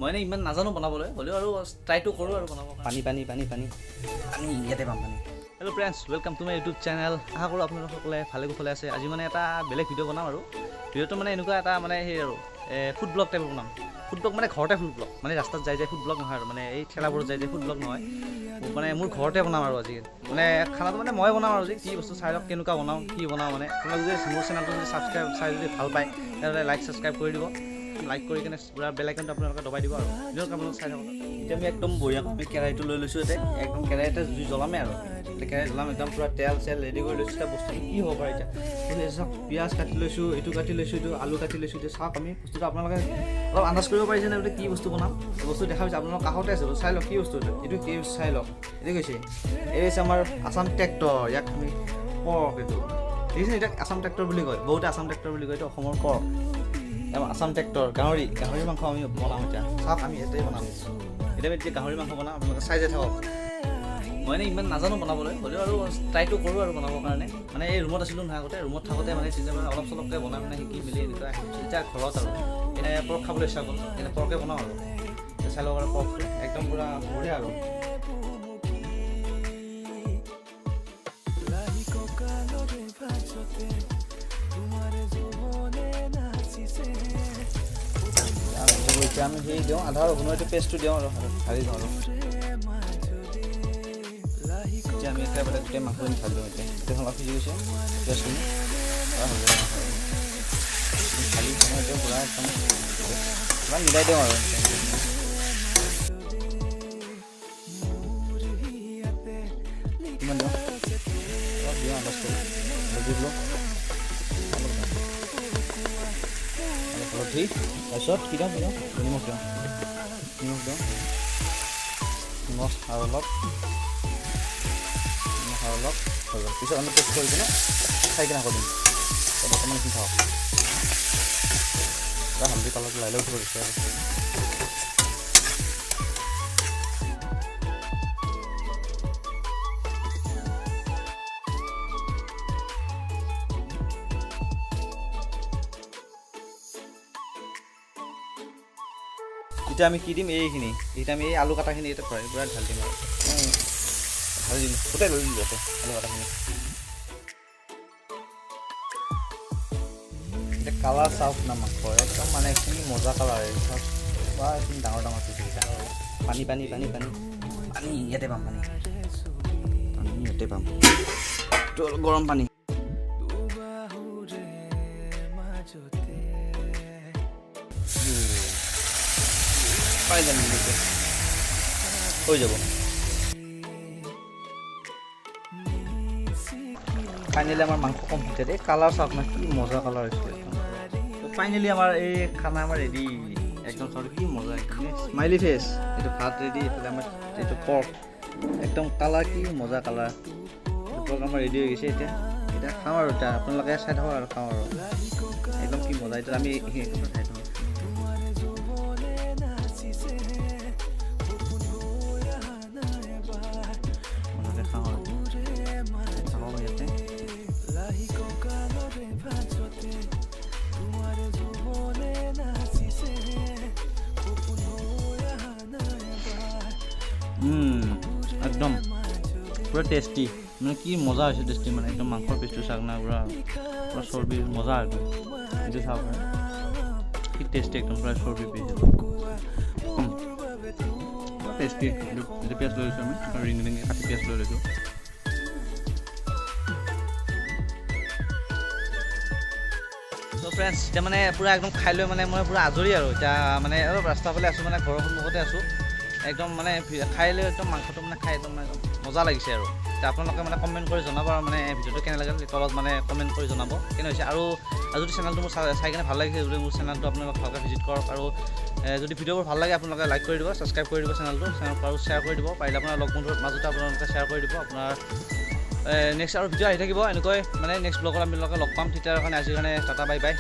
মই এনেই ইমান নাজানো বনাবলৈ, হ'লেও আৰু ট্ৰাইটো কৰোঁ আৰু বনাব। পানী পানী পানী পানী পানী, ইয়াতে পাম পানী। Hello friends, welcome to my YouTube channel. আশা কৰোঁ আপোনালোক সকলোৱে ভালে কুশলে আছে। আজি মানে এটা বেলেগ ভিডিঅ' বনাম আৰু ভিডিঅ'টো মানে এনেকুৱা এটা মানে সেই আৰু ফুড ব্লগ টাইপৰ বনাম। ফুড ব্লগ মানে ঘৰতে ফুড ব্লগ, মানে ৰাস্তাত যাই যাই ফুড ব্লগ নহয় আৰু মানে এই ঠেলাবোৰত যাই যাই ফুড ব্লগ নহয়, মানে মোৰ ঘৰতে বনাম আৰু আজি মানে খানাটো মানে মই বনাম আৰু আজি কি বস্তু চাই লওক, কেনেকুৱা বনাওঁ, কি বনাওঁ। মানে আপোনালোক যদি মোৰ চেনেলটো যদি ছাবস্ক্ৰাইব চাই যদি ভাল পায়, তেনেহ'লে লাইক ছাবস্ক্ৰাইব কৰি দিব, লাইক কৰি কিনে পূৰা বেল আইকনটো আপোনালোকে দবাই দিব আৰু নিজৰ আপোনালোক চাই থাকক। এতিয়া আমি একদম বঢ়িয়াকৈ আমি কেৰাহীটো লৈ লৈছোঁ। ইয়াতে একদম কেৰাহীতে জুই জ্বলামেই আৰু এতিয়া কেৰাহী জ্বলাম, একদম পূৰা তেল চেল ৰেডি কৰি লৈছোঁ। এতিয়া বস্তুটো কি হ'ব পাৰে এতিয়া চাওক, পিঁয়াজ কাটি লৈছোঁ, এইটো কাটি লৈছোঁ, এইটো আলু কাটি লৈছোঁ। এতিয়া চাওক, আমি বস্তুটো আপোনালোকে অলপ আন্দাজ কৰিব পাৰিছেনে বোলে কি বস্তু বনাম? বস্তু দেখা পাইছে, আপোনালোকৰ কাষতে আছে, চাই লওক কি বস্তু এইটো, এইটো কি চাই লওক। এইটো কৈছে, এই হৈছে আমাৰ আছাম ট্ৰেক্টৰ, ইয়াক আমি পৰ্ক। এইটো দেখিছে, এতিয়া আছাম ট্ৰেক্টৰ বুলি কয়, বহুতে আছাম ট্ৰেক্টৰ বুলি কয়। এইটো অসমৰ পৰ্ক, আছাম ট্ৰেক্টৰ। গাহৰি মাংস আমি বনাম এতিয়া। চাওক, আমি ইয়াতে বনাম। এতিয়া আমি এতিয়া গাহৰি মাংস বনাম, আপোনালোকে চাই যাই থাকক। মই এনেই ইমান নাজানো বনাবলৈ, হ'লেও আৰু ট্ৰাইটো কৰোঁ আৰু বনাবৰ কাৰণে। মানে এই ৰুমত আছিলোঁ নহয় আগতে, ৰুমত থাকোঁতে মানে তেতিয়া মানে অলপ চলপকৈ বনাই মানে শিকি মেলি এনেকুৱা এতিয়া ঘৰত আৰু এনে পৰ্ক খাবলৈ ইচ্ছা গ'ল, এনে পৰ্কে বনাওঁ আৰু এতিয়া চাই ল'ব পাৰে পৰ্কটো একদম পূৰা বঢ়িয়া আৰু। এতিয়া আমি সেই দিওঁ, আধা ৰহুনৰ এইটো পেষ্টটো দিওঁ আৰু ঢালি দিওঁ আৰু এতিয়া আমি একেবাৰে গোটেই মাংসখিনি ঢালি দিওঁ। এতিয়া গোটেই অলপ সিজি গৈছে, পিঁয়াজখিনি ঢালি দিওঁ। এতিয়া পূৰা একদম পূৰা মিলাই দিওঁ আৰু কিমান দিওঁ, অলপ দিওঁ, আন্দাজ কৰি হালধি দিলোঁ অলপ, হালধি, তাৰপিছত কি দিওঁ, কি দিওঁ, নিমখ দিওঁ, নিমখ দিওঁ, নিমখ আৰু অলপ, নিমখ আৰু অলপ হৈ গ'ল। পিছত আমি টেষ্ট কৰি কিনে চাই কিনে আকৌ দিম। বৰ্তমান এইখিনি থাকক। পুৰা হালধি কালাৰটো লাহে লাহে উঠিব দিছে আৰু এতিয়া আমি কি দিম, এইখিনি এতিয়া আমি এই আলু কটাখিনি এতিয়া ভৰাই পূৰা ঢালি দিম আৰু ঢালি দিলোঁ, গোটেই ঢালি দিলোঁ ইয়াতে আলু কটাখিনি। এতিয়া কালাৰ চাওক না মাংসৰ, একদম মানে কি মজা কালাৰ চাওক, পূৰা একদম ডাঙৰ ডাঙৰ পিচকেইটা। পানী পানী পানী পানী পানী, ইয়াতে পাম পানী, পানী ইয়াতে পাম। এইটো অলপ গৰম পানী পাই যাম, হৈ যাব। ফাইনেলি আমাৰ মাংস কমপ্লিট। এই কালাৰ চাওক না, কি মজা কালাৰ হৈছে একদম। ফাইনেলি আমাৰ এই খানা আমাৰ ৰেডি, একদম চাওক কি মজা, একদম স্মাইলি ফেচ। এইটো ভাত ৰেডি, এইফালে আমাৰ এইটো পৰ্ক, একদম কালাৰ কি মজা কালাৰ। পৰ্ক আমাৰ ৰেডি হৈ গৈছে। এতিয়া এতিয়া খাওঁ আৰু এতিয়া আপোনালোকে চাই থাকক আৰু খাওঁ আৰু একদম কি মজা। এতিয়া আমি খাই থাকোঁ। খাওঁ আৰু থাকক ইয়াতে। একদম পূৰা টেষ্টি, মানে কি মজা হৈছে টেষ্টি, মানে একদম মাংসৰ পিচটো চাওক না, পূৰা পূৰা চৰ্বি মজা একদম। এইটো চাওক কি টেষ্টি, একদম পূৰা চৰ্বি পিচ, টেষ্টি। এইটো পিঁয়াজ লৈ লৈছোঁ আমি, ৰিং ৰিং কাটি পিঁয়াজ লৈ লৈছোঁ। চ' ফ্ৰেণ্ডছ, এতিয়া মানে পূৰা একদম খাই লৈ মানে মই পূৰা আজৰি আৰু এতিয়া মানে অলপ ৰাস্তা ফালে আছোঁ, মানে ঘৰৰ সন্মুখতে আছোঁ। একদম মানে খাই লৈ একদম মাংসটো মানে খাই একদম মজা লাগিছে আৰু এতিয়া আপোনালোকে মানে কমেণ্ট কৰি জনাব আৰু মানে ভিডিঅ'টো কেনে লাগিল তলত মানে কমেণ্ট কৰি জনাব কেনে হৈছে। আৰু যদি চেনেলটো মোৰ চাই কিনে ভাল লাগিছে, যদি মোৰ চেনেলটো আপোনালোকে ভালকৈ ভিজিট কৰক আৰু যদি ভিডিঅ'বোৰ ভাল লাগে আপোনালোকে লাইক কৰি দিব, ছাবস্ক্ৰাইব কৰি দিব চেনেলটো, চেনেলটো আৰু শ্বেয়াৰ কৰি দিব পাৰিলে আপোনাৰ লগ বন্ধুৰ মাজতে আপোনালোকে শ্বেয়াৰ কৰি দিব। আপোনাৰ নেক্সট আৰু ভিডিঅ' আহি থাকিব এনেকৈ, মানে নেক্সট ব্লগত আপোনালোকে লগ পাম। তেতিয়াৰ কাৰণে আজিৰ কাৰণে টাটা, বাই বাই।